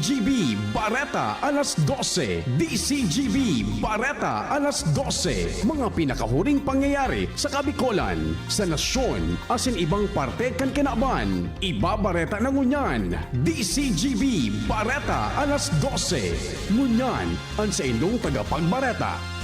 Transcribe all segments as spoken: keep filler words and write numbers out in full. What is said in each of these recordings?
G B Bareta alas dose, D C G B Bareta alas dose, mga pinakahuring pangyayari sa Kabikolan, sa nasyon, asin ibang parte kan kinaban. Ibabareta na ngunyan, D C G B Bareta alas dose. Ngunyan, an saindong tagapagbareta.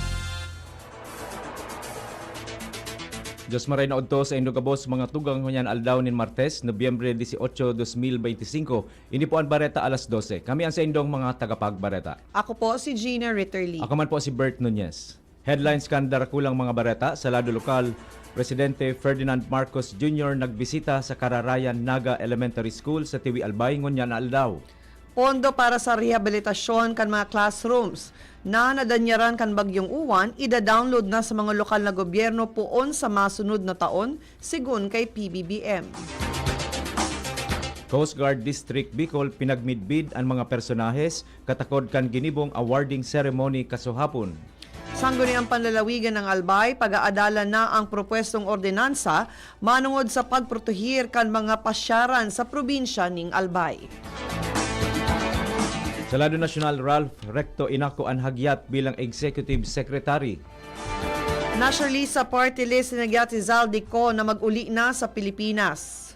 Diyos maray na odto sa indong gabos, mga tugang, ngunyan aldaw nin Martes, Nobyembre dieciocho, dos mil beintisinko. Ini po an Bareta alas dose. Kami an saindong mga tagapagbareta. Ako po si Gina Ritterly. Ako man po si Bert Nunez. Headlines kan darakulang mga bareta sa lado lokal: Presidente Ferdinand Marcos Junior nagbisita sa Kararayan Naga Elementary School sa Tiwi, Albay, ngunyan na aldaw. Pondo para sa rehabilitasyon kan mga classrooms na nadanyaran kan Bagyong Uwan, ida-download na sa mga lokal na gobyerno poon sa masunod na taon, sigun kay P B B M. Coast Guard District Bicol pinagmidbid an mga personahes katakod kan ginibong awarding ceremony kasuhapon. Sangguniang Panlalawigan ng Albay, pag-aadalan na ang propwestong ordinansa manongod sa pagproteher kan mga pasyaran sa probinsya ning Albay. Sa lado nasyonal, Ralph Recto inako an hagyat bilang Executive Secretary. Nasyalista party list ni Nagyat si Zaldy Co na mag-uli na sa Pilipinas.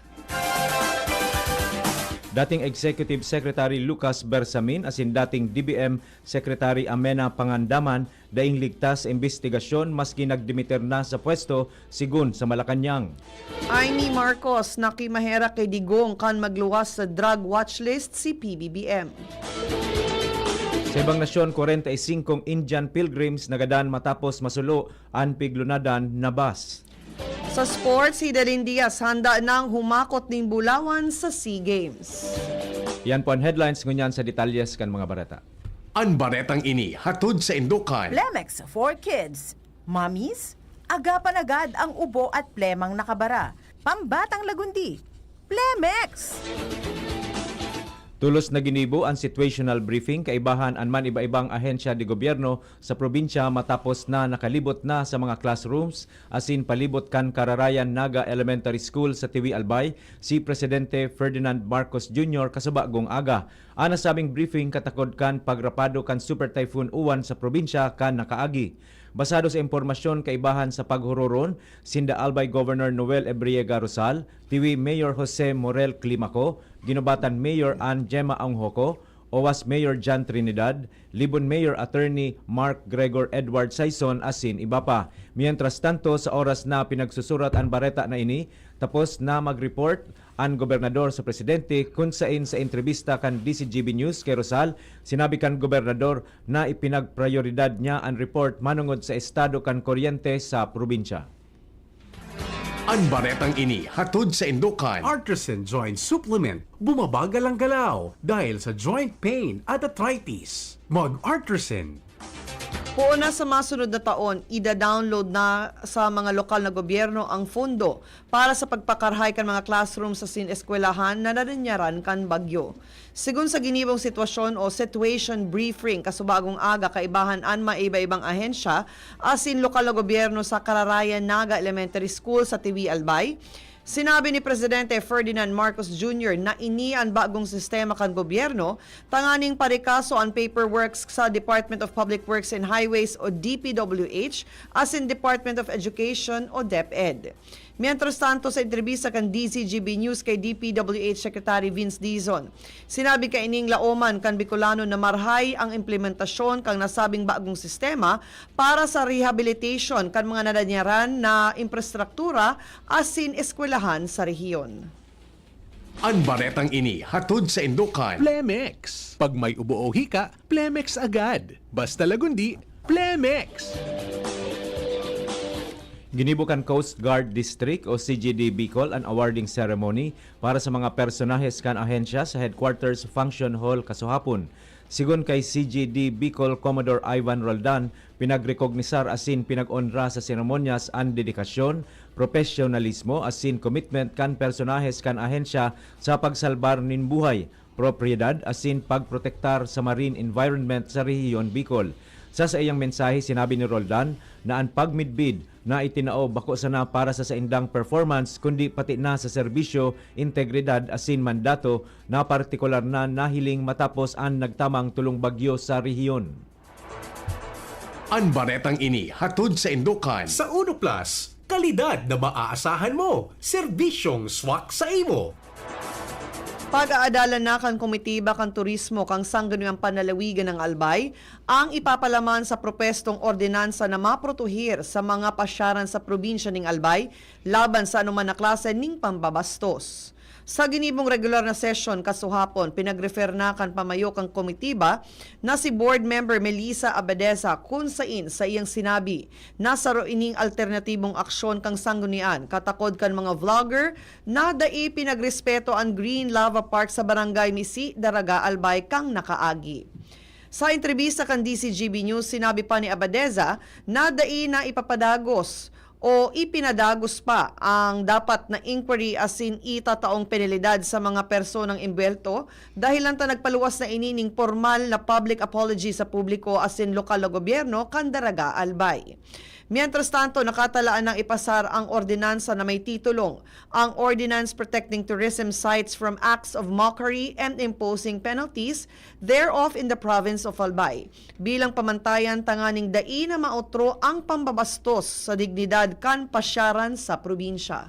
Dating Executive Secretary Lucas Bersamin asin dating D B M Secretary Amena Pangandaman daing ligtas sa imbestigasyon maski nagdimiter na sa pwesto, sigun sa Malacañang. Imee Marcos nakimaherak ki Digong kan magluwas sa drug watch list si P B B M. Sa ibang nasyon, kwarenta y singkong Indian pilgrims nagadan matapos masulo an piglunadan na bus. Sa sports, si Darlene Diaz handa nang humakot nin bulawan sa SEA Games. Yan po an headlines ngunyan. Sa detalyes kan mga bareta. An baretang ini hatod saindo kan Plemex for Kids. Mommies, agapan agad ang ubo at plemang nakabara. Pambatang lagundi, Plemex! Tolos na ginibo an situational briefing kaibahan an man iba-ibang ahensya de gobyerno sa probinsya matapos na nakalibot na sa mga classrooms asin palibot kan Kararayan Naga Elementary School sa Tiwi, Albay si Presidente Ferdinand Marcos Junior kasubagong aga. An nasabing briefing katakod kan pagrapado kan Super Typhoon Uwan sa probinsya kan nakaagi. Basado sa impormasyon kaibahan sa paghuroron sinda Albay Governor Noel Ebriega Rosal, Tiwi Mayor Jose Morel Climaco, Guinobatan Mayor Ann Gemma Aunjoco, Owas Mayor John Trinidad, Libon Mayor Attorney Mark Gregor Edward Saison asin iba pa. Mientras tanto, sa oras na pinagsusurat an bareta na ini, tapos na mag-report an gobernador sa presidente, kun sain sa entrebista kan D C G B News ki Rosal, sinabi kan gobernador na ipinagprayoridad niya an report manongod sa estado kan kuryente sa probinsya. An baretang ini hatod saindo kan Artisan Joint Supplement. Bumabagal ang galaw dahil sa joint pain at arthritis. Mag-Artisan. Poon na sa masunod na taon, ida-download na sa mga lokal na gobyerno ang pondo para sa pagpakarahay kan mga classrooms asin eskwelahan na nadinyaran kan bagyo. Sigun sa ginibong sitwasyon o situation briefing kasubagong aga kaibahan an maiba-ibang ahensya asin lokal na gobyerno sa Kararayan Naga Elementary School sa Tiwi, Albay, sinabi ni Presidente Ferdinand Marcos Junior na ini an bagong sistema kan gobyerno tanganing parikaso an paperworks sa Department of Public Works and Highways o D P W H asin Department of Education o DepEd. Mientras tanto, sa entrebista kan D Z G B News kay D P W H Secretary Vince Dizon, sinabi kaining laoman kan Bicolano na marahay ang implementasyon kan nasabing bagong sistema para sa rehabilitation kan mga nadanyaran na infrastruktura asin eskwelahan sa rehiyon. An baretang ini hatod saindo kan Plemex. Pag may ubo o hika, Plemex agad. Basta lagundi, Plemex! Ginibo kan Coast Guard District o C G D Bicol an awarding ceremony para sa mga personahes kan ahensya sa Headquarters Function Hall kasuhapon. Sigon kay C G D Bicol Commodore Ivan Roldan, pinagrekognisar asin pinag-onra sa seremonyas an dedikasyon, propesyonalismo asin commitment kan personahes kan ahensya sa pagsalbar nin buhay, propiedad asin pagprotektar sa marine environment sa rehiyon Bicol. Sa saiyang mensahe, sinabi ni Roldan na an pagmidbid na itinao bako sana para sa saindang performance, kundi pati na sa serbisyo, integridad asin mandato na partikular na nahiling matapos an nagtamang tulong bagyo sa rehiyon. An baretang ini hatod saindo kan Sa Uno Plus, kalidad na maaasahan mo, serbisyong swak sa imo. Pag-aadalan na kan Komitiba kan Turismo kan Sangguniang Panlalawigan ng Albay ang ipapalaman sa propwestong ordinansa na maprotohir sa mga pasyaran sa probinsya ning Albay laban sa anoman na klase ning pambabastos. Sa ginibong regular na sesyon kasuhapon, pinag-refer na kan pamayo kan komitiba na si Board Member Melissa Abadesa, kun sain sa iyang sinabi na saro ining alternatibong aksyon kan sanggunian katakod kan mga vlogger na dai pinagrespeto an Green Lava Park sa Barangay Misi, Daraga, Albay kan nakaagi. Sa entrebista kan D C G B News, sinabi pa ni Abadeza na dai na ipapadagos o ipinadagos pa ang dapat na inquiry asin itataong penalidad sa mga personang imbwelto, dahilan ta nagpaluwas na ini ning pormal na public apology sa publiko asin lokal na gobyerno kan Daraga, Albay. Mientras tanto, nakatalaan nang ipasar ang ordinansa na may titulong, ang Ordinance Protecting Tourism Sites from Acts of Mockery and Imposing Penalties thereof in the Province of Albay, bilang pamantayan tanganing dai na maotro ang pambabastos sa dignidad kan pasyaran sa probinsya.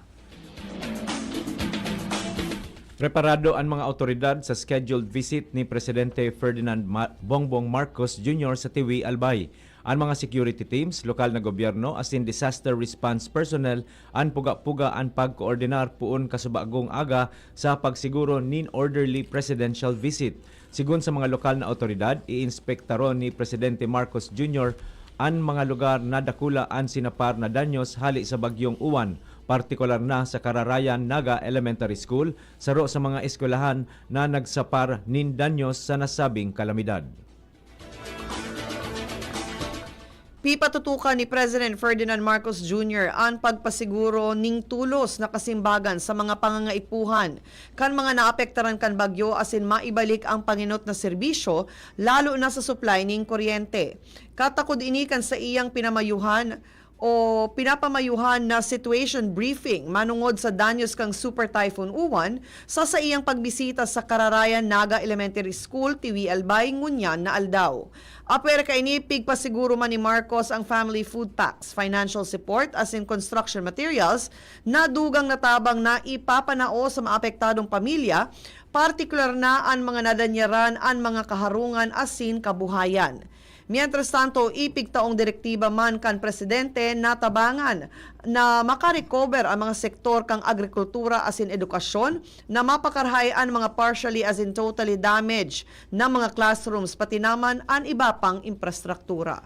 Preparado an mga awtoridad sa scheduled visit ni Presidente Ferdinand Ma-, Bongbong Marcos Junior sa Tiwi, Albay. An mga security teams, lokal na gobyerno, asin disaster response personnel an puga-puga an pagkoordinar poon kasubagong aga sa pagsiguro nin orderly presidential visit. Sigon sa mga lokal na awtoridad, iinspektaron ni Presidente Marcos Junior an mga lugar na dakula an sinapar na danyos hali sa Bagyong Uwan, partikular na sa Kararayan Naga Elementary School, saro sa mga eskwelahan na nagsapar nin danyos sa nasabing kalamidad. Pipatutukan ni President Ferdinand Marcos Junior an pagpasiguro ning tulos na kasimbagan sa mga pangangaipuhan kan mga naapektaran kan bagyo asin maibalik ang pangenot na serbisyo, lalo na sa supply ning kuryente. Katakod ini kan saiyang pinamayuhan o pinapamayuhan na situation briefing manongod sa danyos kan Super Typhoon Uwan sa saiyang pagbisita sa Kararayan Naga Elementary School, Tiwi, Albay, ngunyan na aldaw. Apwera kaini, pigpasiguro man ni Marcos ang family food packs, financial support asin construction materials na dugang natabang na ipapanao sa maapektadong pamilya, partikular na an mga nadanyaran an mga kaharungan asin kabuhayan. Mientras tanto, ipigtaong direktiba man kan presidente na tabangan na makarecover ang mga sektor kan agrikultura asin edukasyon na mapakarahay an mga partially asin totally damaged na mga classrooms, pati naman an iba pang infrastruktura.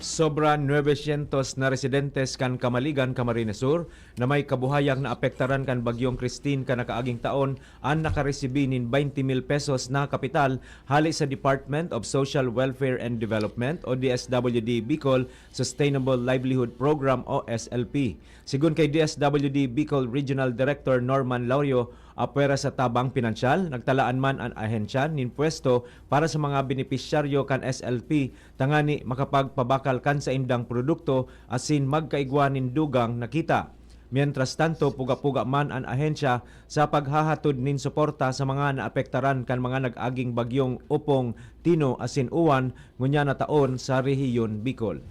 Sobra nuebe syentos na residentes kan Camaligan, Camarines Sur, na may kabuhayang naapektaran kan Bagyong Christine kan nakaaging taon an nakaresibi nin twenty mil pesos na kapital hali sa Department of Social Welfare and Development o D S W D Bicol Sustainable Livelihood Program o S L P. Sigon kay D S W D Bicol Regional Director Norman Laurio, apwera sa tabang pinansyal, nagtalaan man an ahensya nin pwesto para sa mga benepisyaryo kan S L P tangani makapagpabakal kan saindang produkto asin magkaigwa nin dugang na kita. Mientras tanto, puga-puga man an ahensya sa paghahatod nin suporta sa mga naapektaran kan mga nag-aging bagyong Opong, Tino asin Uwan ngunyan na taon sa Rehiyon Bicol.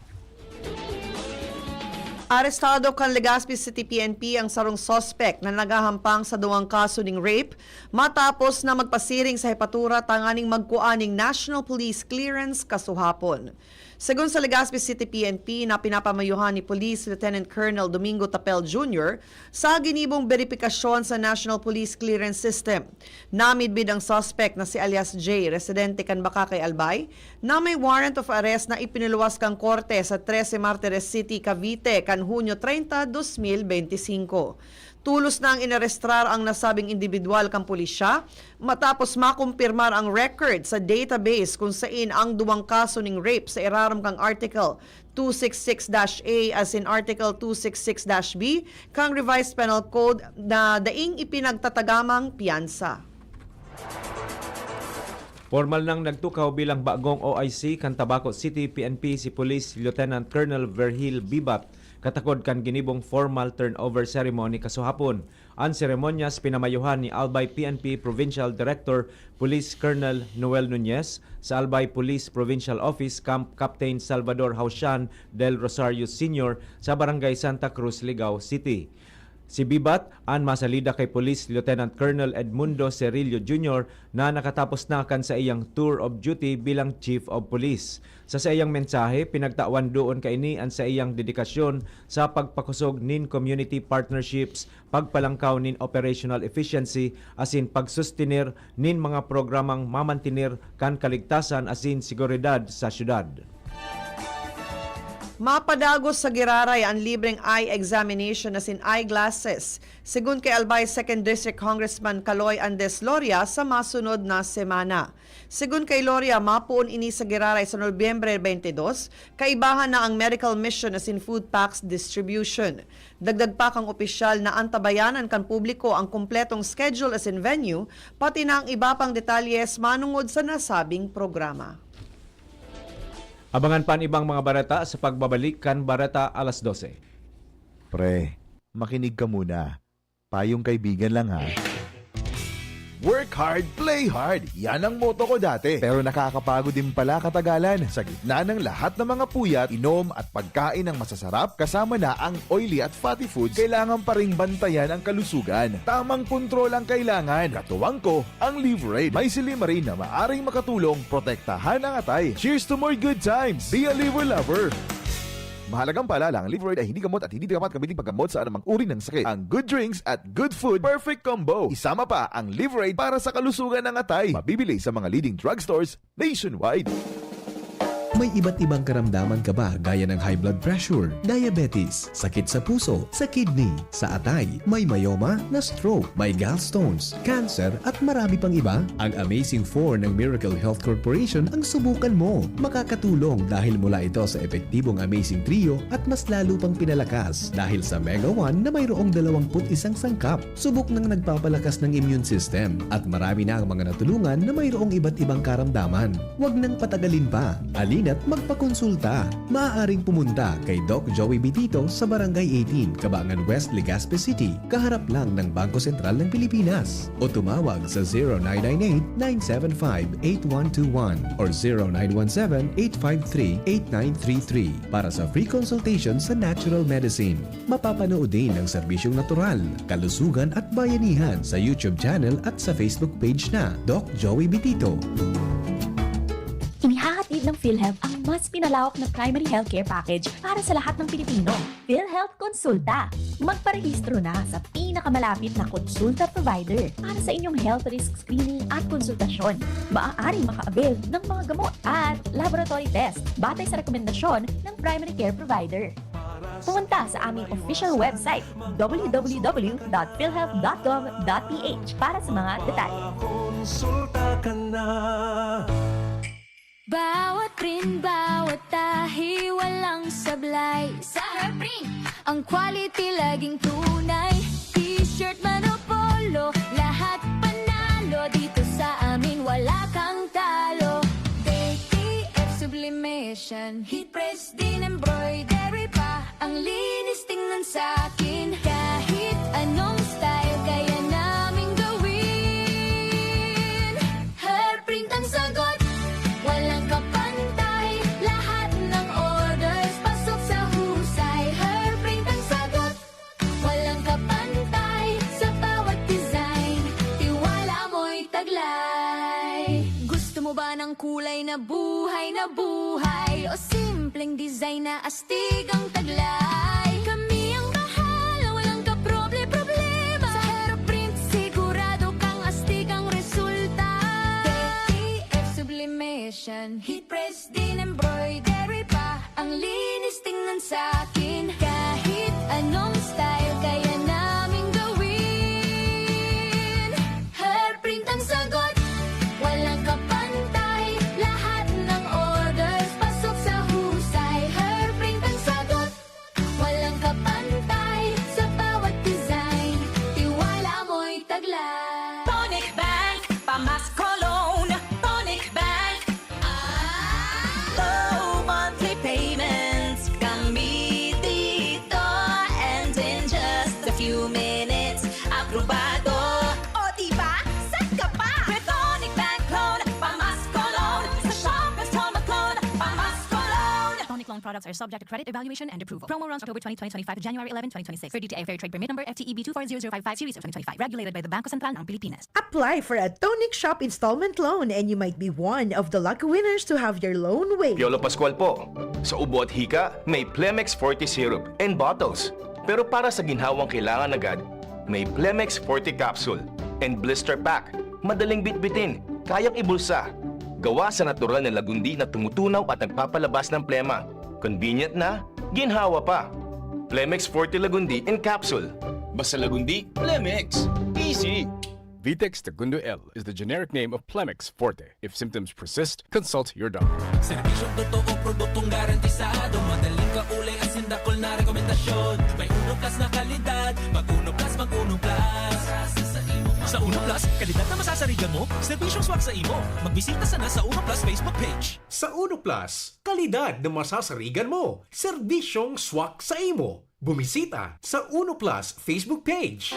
Arestado kan Legazpi City P N P ang sarong suspek na naghahampang sa duwang kaso ning rape matapos na magpasiring sa hepatura tanganing magkua ning National Police Clearance kasuhapon. Segun sa Legazpi City P N P na pinapamayuhan ni Police Lieutenant Colonel Domingo Tapel Junior, sa ginibong beripikasyon sa National Police Clearance System, namidbid ang suspek na si alias J, residente kan Bacacay, Albay, na may warrant of arrest na ipinuluwas kan korte sa Trece Martires City, Cavite, kan Hunyo treinta, dos mil benti singko. Tulos nang inarestrar ang nasabing indibidwal kan pulisya matapos makumpirmar ang record sa database kun sain ang duwang kaso ning rape sa irarom kan Article two six six dash A asin Article two six six dash B kan Revised Penal Code na daing ipinagtatagamang piyansa. Pormal nang nagtukaw bilang bagong O I C kan Tabaco City P N P si Police Lieutenant Colonel Virgil Bibat, katakod kan ginibong formal turnover ceremony kasuhapon. An seremonyas pinamayuhan ni Albay P N P Provincial Director Police Colonel Noel Nunez, sa Albay Police Provincial Office Camp Captain Salvador Hausian del Rosario Senior sa Barangay Santa Cruz, Ligao City. Si Bibat, an masalida kay Police Lieutenant Colonel Edmundo Cerillo Junior na nakatapos na kan saiyang tour of duty bilang Chief of Police. Sa saiyang mensahe, pinagtawan doon kaini an saiyang dedikasyon sa pagpakosog nin community partnerships, pagpalangkaw nin operational efficiency, asin pagsustener nin mga programang mamantener kan kaligtasan asin seguridad sa syudad. Mapadagos sa giraray an libreng eye examination asin eyeglasses, segun kay Albay Second District Congressman Kaloy Andes Loria, sa masunod na semana. Segun kay Loria, mapoon ini sa giraray sa Nobyembre twenty-two, kaibahan na ang medical mission asin food packs distribution. Dagdag pa kan opisyal na antabayanan kan publiko ang kompletong schedule asin venue, pati na ang iba pang detalye manongod sa nasabing programa. Abangan pa an ibang mga bareta sa pagbabalik kan Bareta Alas Dose. Pre, makinig ka muna. Payong kaibigan lang, ha. Work hard, play hard. Yan ang motto ko dati. Pero nakakapagod din pala katagalan. Sa gitna ng lahat ng mga puyat, inom at pagkain ng masasarap, kasama na ang oily at fatty foods, kailangan pa ring bantayan ang kalusugan. Tamang kontrol ang kailangan. Katuwang ko, ang Liverade. May silymarin na maaring makatulong protektahan ang atay. Cheers to more good times! Be a Liver Lover! Mahalagang paalala, ang Liverade ay hindi gamot at hindi dapat gamitin paggamot sa anumang uri ng sakit. Ang good drinks at good food, perfect combo. Isama pa ang Liverade para sa kalusugan ng atay. Mabibili sa mga leading drugstores nationwide. May iba't ibang karamdaman ka ba, gaya ng high blood pressure, diabetes, sakit sa puso, sa kidney, sa atay, may myoma, na stroke, may gallstones, cancer, at marami pang iba? Ang Amazing four ng Miracle Health Corporation ang subukan mo. Makakatulong dahil mula ito sa epektibong Amazing Trio at mas lalo pang pinalakas dahil sa Mega one na mayroong dalawampu't isang sangkap. Subok nang nagpapalakas ng immune system at marami na ang mga natulungan na mayroong iba't ibang karamdaman. Huwag nang patagalin pa. Halina't magpakonsulta. Maaaring pumunta kay Doc Joey Bitito sa Barangay eighteen, Cabangan West, Legazpi City, kaharap lang ng Bangko Sentral ng Pilipinas. O tumawag sa zero nine nine eight, nine seven five, eight one two one or zero nine one seven, eight five three, eight nine three three para sa free consultation sa natural medicine. Mapapanood din ang serbisyong natural, kalusugan at bayanihan sa YouTube channel at sa Facebook page na Doc Joey Bitito. Inihahatid ng PhilHealth ang mas pinalawak na primary healthcare package para sa lahat ng Pilipino. PhilHealth Konsulta. Magparehistro na sa pinakamalapit na konsulta provider para sa inyong health risk screening at konsultasyon. Maaaring maka-avail ng mga gamot at laboratory test batay sa rekomendasyon ng primary care provider. Pumunta sa aming official website, w w w dot philhealth dot gov dot p h, para sa mga detalye. Konsulta ka na. Bawat print, bawat tahi, walang sablay. Sa Herprin, ang quality laging tunay. T-shirt man o polo, lahat panalo. Dito sa amin, wala kang talo. D T F Sublimation, Heat Press, din embroidery pa. Ang linis tingnan sa akin. Kahit anong style, kaya naming gawin. Herprint ang sagot, walang kapantay. Lahat ng orders, pasok sa husay. Herprint ang sagot, walang kapantay. Sa bawat design, tiwala mo'y taglay. Gusto mo ba ng kulay na buhay na buhay? O simpleng design na astig ang taglay? Kami ang bahala, walang kaproble-problema. Sa Herprint, sigurado kang astig ang resulta. D T F Sublimation, Heat Press, din embroidery pa. Ang linis tingnan sa akin. Kahit anong style, kaya naming gawin. Herprint ang sagot, walang kapantay. Lahat ng orders, pasok sa husay. Herprint ang sagot, walang kapantay. Sa bawat design, tiwala mo'y taglay. Tonic Bank, pamasko loan. Tonic Products are subject to credit evaluation and approval. Promo runs October twenty, twenty twenty-five to January eleven, twenty twenty-six. Per D T I Fair Trade Permit Number F T E B two four zero zero five five series of twenty twenty-five. Regulated by the Bangko Sentral ng Pilipinas. Apply for a Tonic Shop installment loan and you might be one of the lucky winners to have your loan waived. Piolo Pascual po. Sa ubo at hika, may Plemex Forte syrup and bottles. Pero para sa ginhawang kailangan agad, may Plemex Forte capsule and blister pack. Madaling bitbitin, kayang ibulsa. Gawa sa natural na lagundi na tumutunaw at nagpapalabas ng plema. Convenient na, ginhawa pa. Plemex Forte Lagundi in capsule. Basta Lagundi, Plemex. Easy! Vitex Tagundo L is the generic name of Plemex Forte. If symptoms persist, consult your doctor. Serbisyong totoo, produktong garantisado, madaling kaulay, asin dakul na rekomendasyon. May Uno Plus na kalidad, mag Uno Plus, mag Uno Plus. Sa Uno Plus, kalidad na masasarigan mo, serbisyong swak sa imo. Magbisita sana sa Uno Plus Facebook page. Sa Uno Plus, kalidad na masasarigan mo, serbisyong swak sa imo. Bumisita sa Uno Plus Facebook page.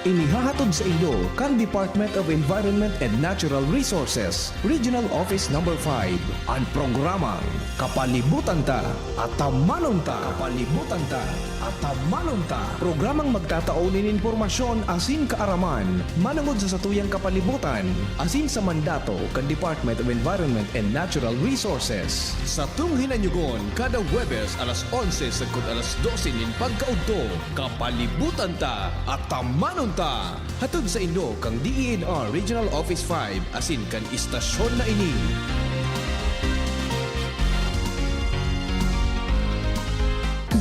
Inihahatod sa inyo kan Department of Environment and Natural Resources, Regional Office Number five, an programang Kapalibutan Ta, Atamanon Ta. Kapalibutan Ta, Atamanon Ta. Programang magtatao nin impormasyon asin kaaraman manongod sa satuyang kapalibutan asin sa mandato kan Department of Environment and Natural Resources. Satong hinanyogon kada Huwebes alas onse sagkod alas dose nin pagkaudto, Kapalibutan Ta, Atamanon Ta. Hatod sa inyo kan D E N R Regional Office five asin kan istasyon na ini.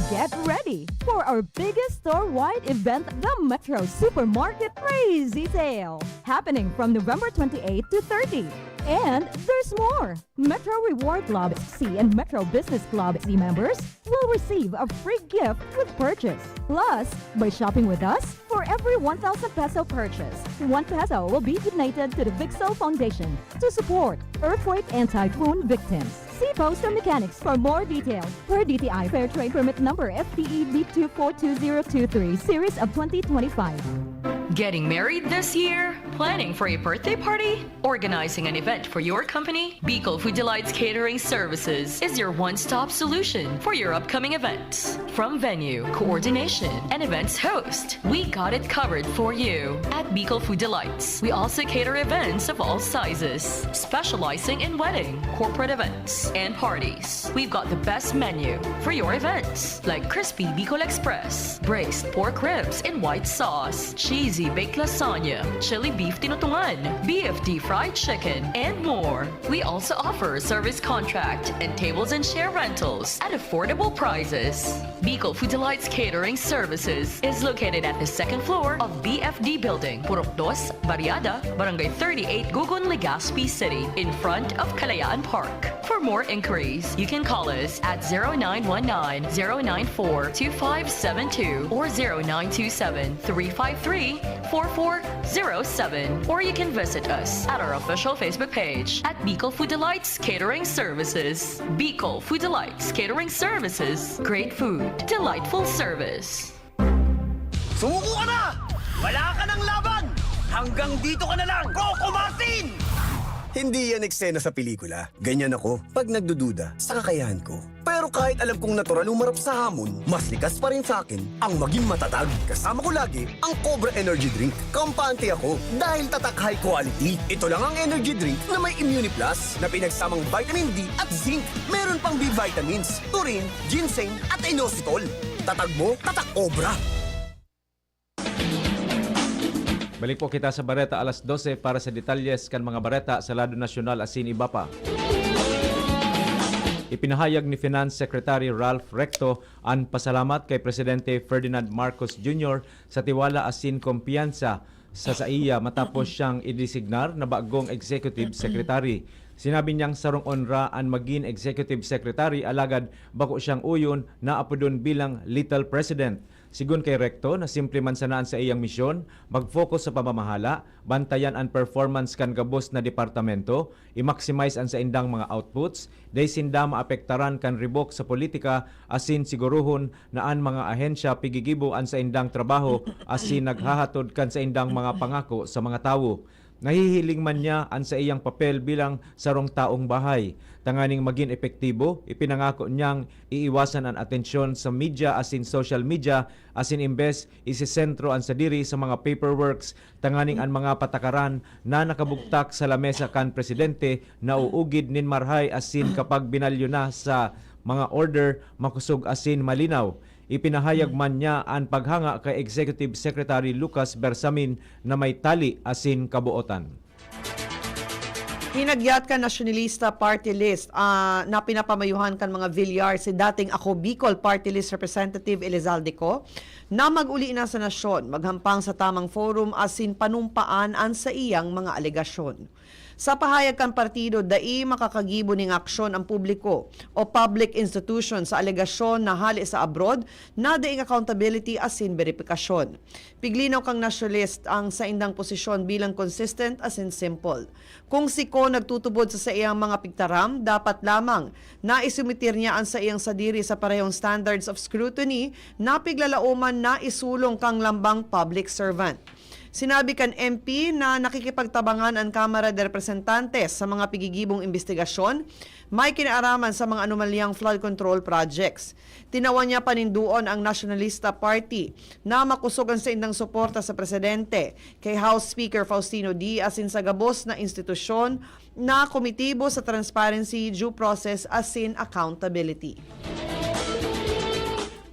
Get ready for our biggest store-wide event, the Metro Supermarket Crazy Sale, happening from November twenty-eight to thirty. And there's more! Metro Reward Club C and Metro Business Club C members will receive a free gift with purchase. Plus, by shopping with us, for every one thousand peso purchase, one peso will be donated to the Vixel Foundation to support earthquake and typhoon victims. See Poster Mechanics for more details. Per D T I Fair Trade Permit Number F T E B two four two zero two three, Series of twenty twenty-five. Getting married this year? Planning for a birthday party? Organizing an event for your company? Bicol Food Delights Catering Services is your one-stop solution for your upcoming events. From venue, coordination, and events host, we got it covered for you. At Bicol Food Delights, we also cater events of all sizes, specializing in wedding, corporate events, and parties. We've got the best menu for your events, like crispy Bicol Express, braised pork ribs in white sauce, cheesy baked lasagna, chili beef tinutungan, B F D fried chicken, and more. We also offer service contract and tables and chair rentals at affordable prices. Bicol Food Delights Catering Services is located at the second floor of B F D Building, Purok Dos, Barriada, Barangay thirty-eight, Gugon, Legazpi City, in front of Kalayaan Park. For more inquiries, you can call us at zero nine one nine, zero nine four, two five seven two or zero nine two seven, three five three, four four zero seven, or you can visit us at our official Facebook page at Bicol Food Delights Catering Services. Bicol Food Delights Catering Services. Great food, delightful service. Sumuko ka na! Wala ka ng laban! Hanggang dito ka na lang, Coco Martin! Hindi yan eksena sa pelikula. Ganyan ako pag nagdududa sa kakayahan ko. Pero kahit alam kong natural humarap sa hamon, mas likas pa rin sa akin ang maging matatag. Kasama ko lagi ang Cobra Energy Drink. Kampante ako dahil tatak high quality. Ito lang ang energy drink na may Immuniplus na pinagsamang vitamin D at zinc. Meron pang B vitamins, taurine, ginseng at inositol. Tatag mo, tatak Cobra! Balik po kita sa bareta alas dose para sa detalyes kan mga bareta sa lado nasyonal asin iba pa. Ipinahayag ni Finance Secretary Ralph Recto an pasalamat kay Presidente Ferdinand Marcos Junior sa tiwala asin kumpiyansa sa saiya matapos siyang idesignar na bagong executive secretary. Sinabi niyang sarong onra an magin executive secretary, alagad bako siyang uyon na apodon bilang Little President. Sigon kay Recto, na simple man sana an saiyang misyon, mag-focus sa pamamahala, bantayan an performance kan gabos na departamento, i-maximize an saindang mga outputs, dai sinda maapektaran kan ribok sa politika, asin sigurohon na an mga ahensya pigigibo an saindang trabaho asin naghahatod kan saindang mga pangako sa mga tawo. Nahihiling man niya an saiyang papel bilang sarong taong bahay. Tanganing magin epektibo, ipinangako niyang iiwasan an atensyon sa media asin social media, asin imbes isisentro an sadiri sa mga paperworks, tanganing an mga patakaran na nakabugtak sa lamesa kan presidente nauugid nin marhay asin kapag binalyo na sa mga order, makosog asin malinaw. Ipinahayag man niya an paghanga kay Executive Secretary Lucas Bersamin na may tali asin kabuotan. Hinagyat kan Nasyonalista Party List, ah, na pinapamayuhan kan mga Villar si dating Ako Bicol Party List Representative Elizalde Co, na mag-uli na sa nasyon, maghampang sa tamang forum asin panumpaan an saiyang mga alegasyon. Sa pahayag kan partido, dai makakagibo nin aksyon an publiko o public institution sa alegasyon na hale sa abroad na daing accountability asin beripikasyon. Piglinaw kan Nationalist ang saindang posisyon bilang consistent asin simple. Kung si Co nagtutubod sa saiyang mga pigtaram, dapat lamang na isumitir niya an saiyang sadiri sa parehong standards of scrutiny na piglalaoman na isulong kan lambang public servant. Sinabi kan M P na nakikipagtabangan an Kamara de Representantes sa mga pigigibong imbestigasyon may kinaaraman sa mga anomalyang flood control projects. Tinawan niya panindoon ang Nationalista Party na makosog an saindang suporta sa presidente, kay House Speaker Faustino Dy asin sa gabos na institusyon na kumitibo sa transparency, due process asin accountability.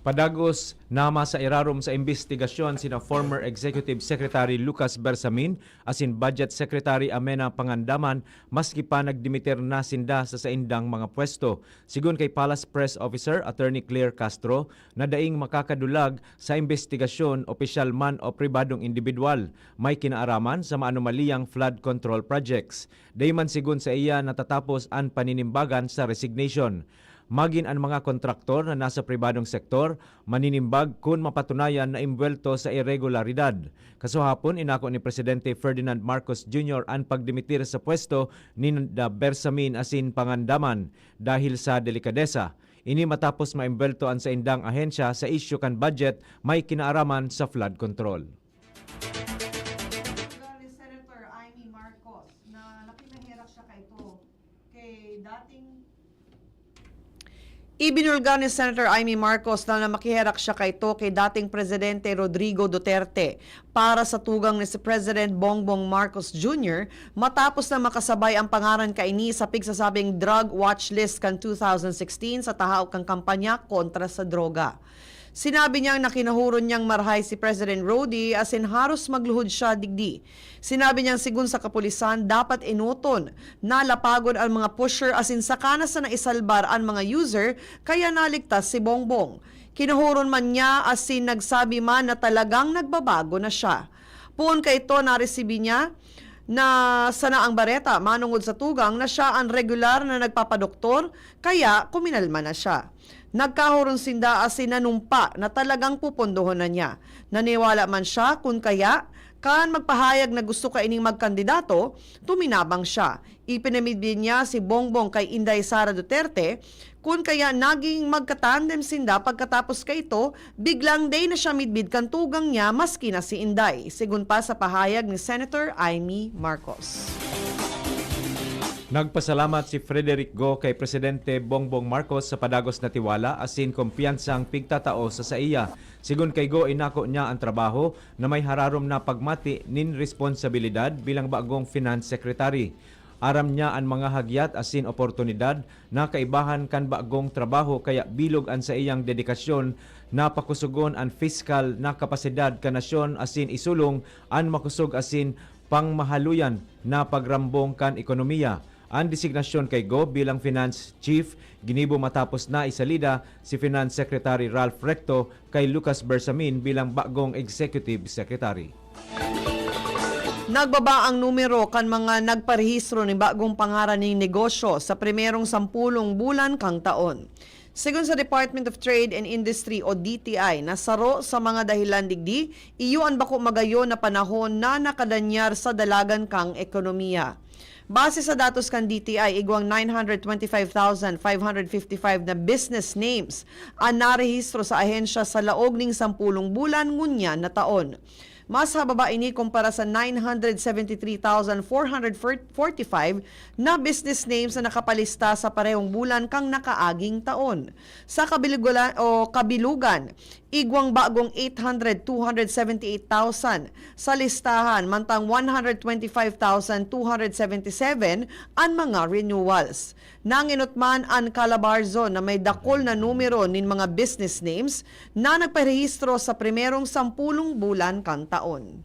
Padagos, nama sa irarom sa imbestigasyon sina former Executive Secretary Lucas Bersamin asin Budget Secretary Amena Pangandaman, maski pa nagdimiter na sinda sa saindang mga pwesto. Sigon kay Palace Press Officer Attorney Claire Castro, na daing makakadulag sa imbestigasyon, opisyal man o pribadong indibidwal, may kinaaraman sa maanomaliyang flood control projects. Dai man sigon sa iya natatapos an paninimbagan sa resignation. Magin an mga kontraktor na nasa pribadong sektor maninimbag kun mapatunayan na imbuwelto sa iregularidad. Kasuhapon, inako ni Presidente Ferdinand Marcos Junior an pagdimitir sa pwesto ni Nanda Bersamin asin Pangandaman dahil sa delikadesa. Ini matapos maimbuwelto an saindang ahensya sa isyu kan budget may kinaaraman sa flood control. Ni Senator Imee Marcos na nakimaherak siya kaito kay dating Ibinulgar ni Senator Imee Marcos na namakiherak siya kaito kay dating Presidente Rodrigo Duterte para sa tugang ni si President Bongbong Marcos Junior matapos na makasabay ang pangaran kaini sa pigsasabing drug watch list kan two thousand sixteen sa tahaw kan kampanya kontra sa droga. Sinabi niyang nakinahuron niyang marhay si President Rody asin haros magluhod siya digdi. Sinabi niyang sigon sa kapulisan, dapat enoton na lapagon an mga pusher asin saka na sana isalbar an mga user, kaya naligtas si Bongbong. Kinahuron man niya asin nagsabi man na talagang nagbabago na siya. Poon kaito, naresibi niya na sana ang bareta manongod sa tugang na siya an regular na nagpapadoktor, kaya kuminalma na siya. Nagkahuron sinda asin nanumpa na talagang pupondohon na niya. Naniwala man siya kun kaya kan magpahayag na gusto kaining magkandidato, tuminabang siya. Ipinamidbid niya si Bongbong kay Inday Sara Duterte, kun kaya naging magka-tandem sinda. Pagkatapos kaito, biglang dai na siya midbid kan tugang niya maski na si Inday, sigon pa sa pahayag ni Senator Imee Marcos. Nagpasalamat si Frederick Go kay Presidente Bongbong Marcos sa padagos na tiwala asin kumpiyansang pigtatao sa saiya. Sigon kay Go, inako niya an trabaho na may hararom na pagmati nin responsabilidad bilang bagong Finance Secretary. Aram niya an mga hagyat asin oportunidad na kaibahan kan bagong trabaho, kaya bilog an saiyang dedikasyon na pakusogon an fiskal na kapasidad kan nasyon asin isulong an makosog asin pangmahaloyan na pagrambong kan ekonomiya. An designasyon kay Go bilang Finance Chief ginibo matapos na isalida si Finance Secretary Ralph Recto kay Lucas Bersamin bilang bagong Executive Secretary. Nagbaba ang numero kan mga nagparehistro nin bagong pangaran nin negosyo sa primerong sampulong bulan kan taon. Sigon sa Department of Trade and Industry o D T I, na saro sa mga dahilan digdi, iyo an bako magayon na panahon na nakadanyar sa dalagan kan ekonomiya. Base sa datos kan D T I, igwang nine hundred twenty-five thousand five hundred fifty-five na business names an narehistro sa ahensya sa laog ning sampulong bulan ngunyan na taon. Mas hababa ini kumpara sa nine hundred seventy three thousand four hundred forty-five na business names na nakapalista sa parehong bulan kan nakaaging taon. Sa kabilugan, o kabilugan, igwang bagong eight hundred, two hundred seventy eight thousand sa listahan, mantang one hundred twenty five thousand two hundred seventy seven an mga renewals. Nangenot man an Calabarzon na may dakul na numero nin mga business names na nagparehistro sa primerong sampulong bulan kan taon.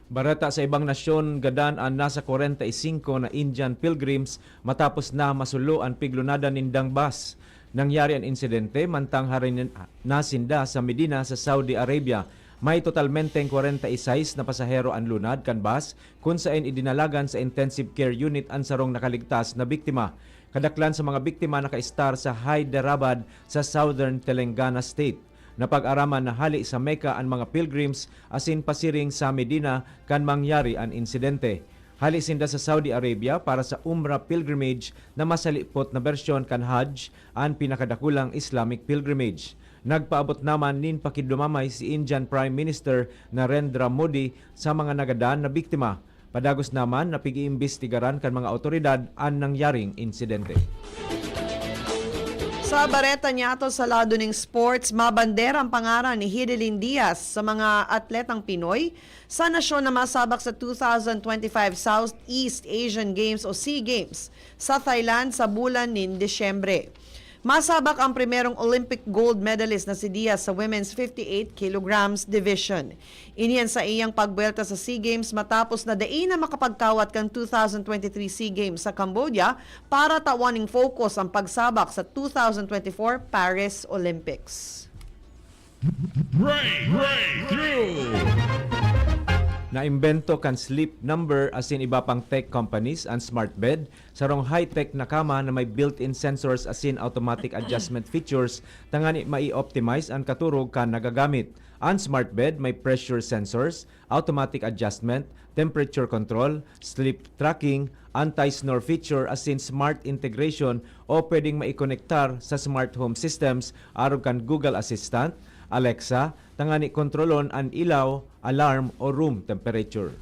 Bareta sa ibang nasyon, gadan an nasa kwarenta y singko na Indian pilgrims matapos na masulo an piglunadan nindang bus. Nangyari an insidente mantang hari nin-, na sinda sa Medina sa Saudi Arabia. May totalmenteng kwarenta y sais na pasahero an lunad kan bus, kun saen idinalagan sa intensive care unit an sarong nakaligtas na biktima. Kadaklan sa mga biktima nakaistar sa Hyderabad sa Southern Telangana State. Napag-araman na hali sa Mecca an mga pilgrims asin pasiring sa Medina kan mangyari an insidente. Hali sinda sa Saudi Arabia para sa Umrah pilgrimage na masalipot na bersyon kan Hajj, an pinakadakulang Islamic pilgrimage. Nagpaabot naman nin pakidumamay si Indian Prime Minister Narendra Modi sa mga nagadan na biktima. Padagos naman na pig-iimbestigaran kan mga awtoridad an nangyaring insidente. Sa bareta niyato sa lado ning sports, mabandera ang pangaran ni Hidelin Diaz sa mga atletang Pinoy sa nasyon na masabak sa two thousand twenty-five Southeast Asian Games o SEA Games sa Thailand sa bulan nin Disyembre. Masabak ang primerong Olympic gold medalist na si Diaz sa women's fifty-eight kilograms division. Ini an saiyang pagbuwelta sa SEA Games matapos na dai na makapagkawat kan two thousand twenty-three SEA Games sa Cambodia para tawan ning focus ang pagsabak sa two thousand twenty-four Paris Olympics. Break, breakthrough! Naimbento kan Sleep Number asin iba pang tech companies an smart bed, sarong high-tech na kama na may built-in sensors asin automatic adjustment features tangani mai-optimize an katurog kan nagagamit. An smart bed may pressure sensors, automatic adjustment, temperature control, sleep tracking, anti-snore feature asin smart integration o pwedeng maikonektar sa smart home systems arog kan Google Assistant, Alexa, tangani kontrolon an ilaw, alarm o room temperature.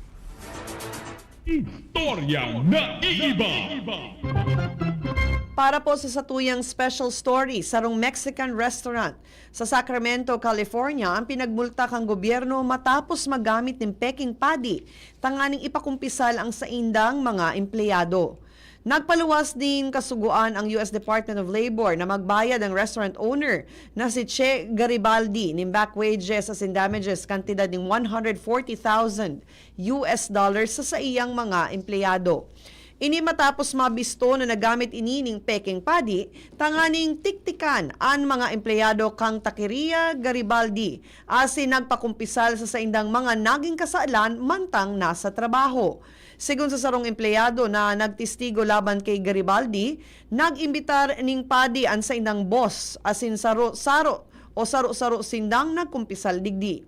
Istoryang naiiba. Para po sa satuyang special story, sarong Mexican restaurant sa Sacramento, California, ang pinagmulta kan gobyerno matapos maggamit nin pekeng padi tanganing ipakumpisal ang saindang mga empleyado. Nagpaluwas nin kasugoan ang U S Department of Labor na magbayad ang restaurant owner na si Che Garibaldi nin back wages asin damages kantidad nin one hundred forty thousand U S dollars sa saiyang mga empleyado. Ini matapos mabisto na nagamit ini ning pekeng padi tanganing tiktikan an mga empleyado kan Taqueria Garibaldi asin nagpakumpisal sa saindang mga naging kasalan mantang nasa trabaho. Sigon sa sarong empleyado na nagtestigo laban ki Garibaldi, nag-imbitar nin padi an saindang boss asin saro-saro o saro-saro sindang nagkumpisal digdi.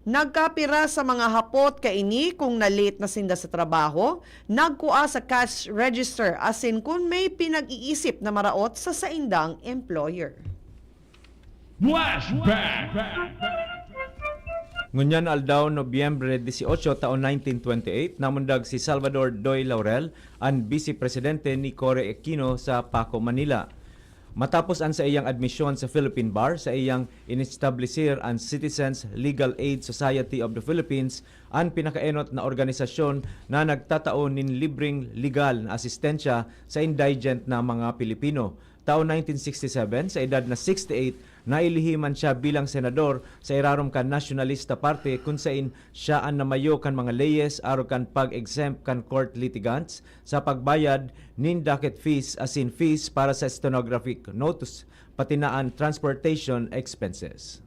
Nagkapira sa mga hapot kaini kung na-late na sinda sa trabaho, nagkua sa cash register asin kun may pinag-iisip na maraot sa saindang employer. Flashback! Ngunyan aldaw, Nobyembre dieciocho, taon nineteen twenty-eight, namundag si Salvador Doy Laurel, an Bise Presidente ni Cory Aquino sa Paco, Manila. Matapos an saiyang admisyon sa Philippine Bar, saiyang inestablisir an Citizens Legal Aid Society of the Philippines, an pinakaenot na organisasyon na nagtatao nin libreng legal na asistensya sa indigent na mga Pilipino. Taon nineteen sixty-seven, sa edad na sixty-eight, nailihim man siya bilang senador sa irarom kan Nationalista Party, kun sain siya an namayo kan mga leyes arog kan pag-exempt kan court litigants sa pagbayad nin docket fees asin fees para sa stenographic notes, pati na an transportation expenses.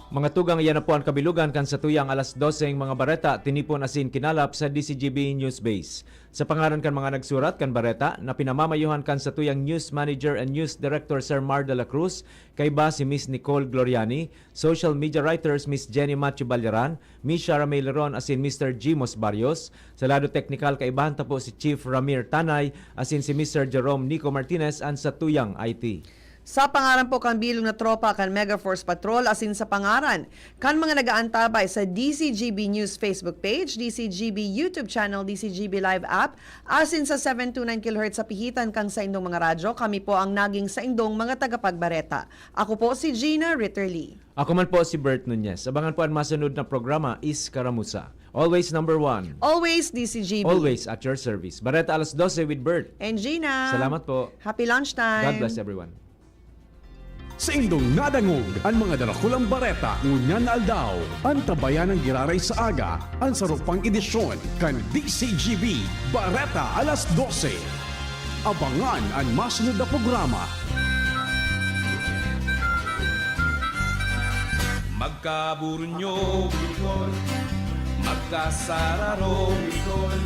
Mga tugang, iyan na po an kabilugan kan satuyang alas doseng mga bareta, tinipon asin kinalap sa D Z G B News Base. Sa pangaran kan mga nagsurat kan bareta na pinamamayohan kan satuyang news manager and news director, Sir Mar de la Cruz, kaiba si Miss Nicole Gloriani, social media writers, Miss Jenny Macho Balyaran, Miss Shara May Leron asin Mister Jimos Barrios, sa lado teknikal, kaibahan ta po si Chief Ramir Tanay asin si Mister Jerome Nico Martinez an satuyang I T. Sa pangaran po kan bilog na tropa kan Mega Force Patrol asin sa pangaran kan mga nag-aantabay sa D C G B News Facebook page, D C G B YouTube channel, D C G B Live app, asin sa seven two nine kilohertz sa pihitan kan saindong mga radyo, kami po ang naging saindong mga tagapagbareta. Ako po si Gina Ritterly. Ako man po si Bert Nunez. Abangan po an masunod na programa, Iskaramuza. Always number one. Always D C G B. Always at your service. Bareta alas dose with Bert. And Gina. Salamat po. Happy lunchtime. God bless everyone. Saindong nadangog an mga darakulang bareta ngunyan na aldaw. Antabayan an giraray sa aga an saro pang edisyon kan D C G B Bareta alas dose. Abangan an masunod na programa. Magkaburunyo, Bicol. Magkasararo, Bicol.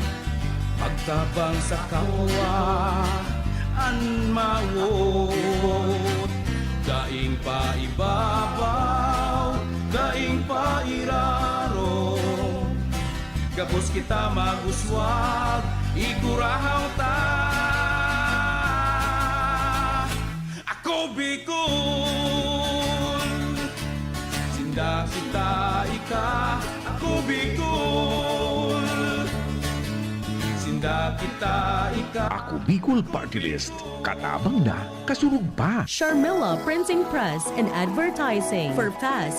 Magtabang sa kapwa, an mawot. Daing paibabaw, daing pairarom. Gabos kita mag-uswag, igurahaw ta. Ako Bicol, sinda kita ika. Ako Bicol, sinda kita ika. Ako Bicol Party List, katabang na, kasurog pa. Sharmella Printing Press and Advertising. For fast and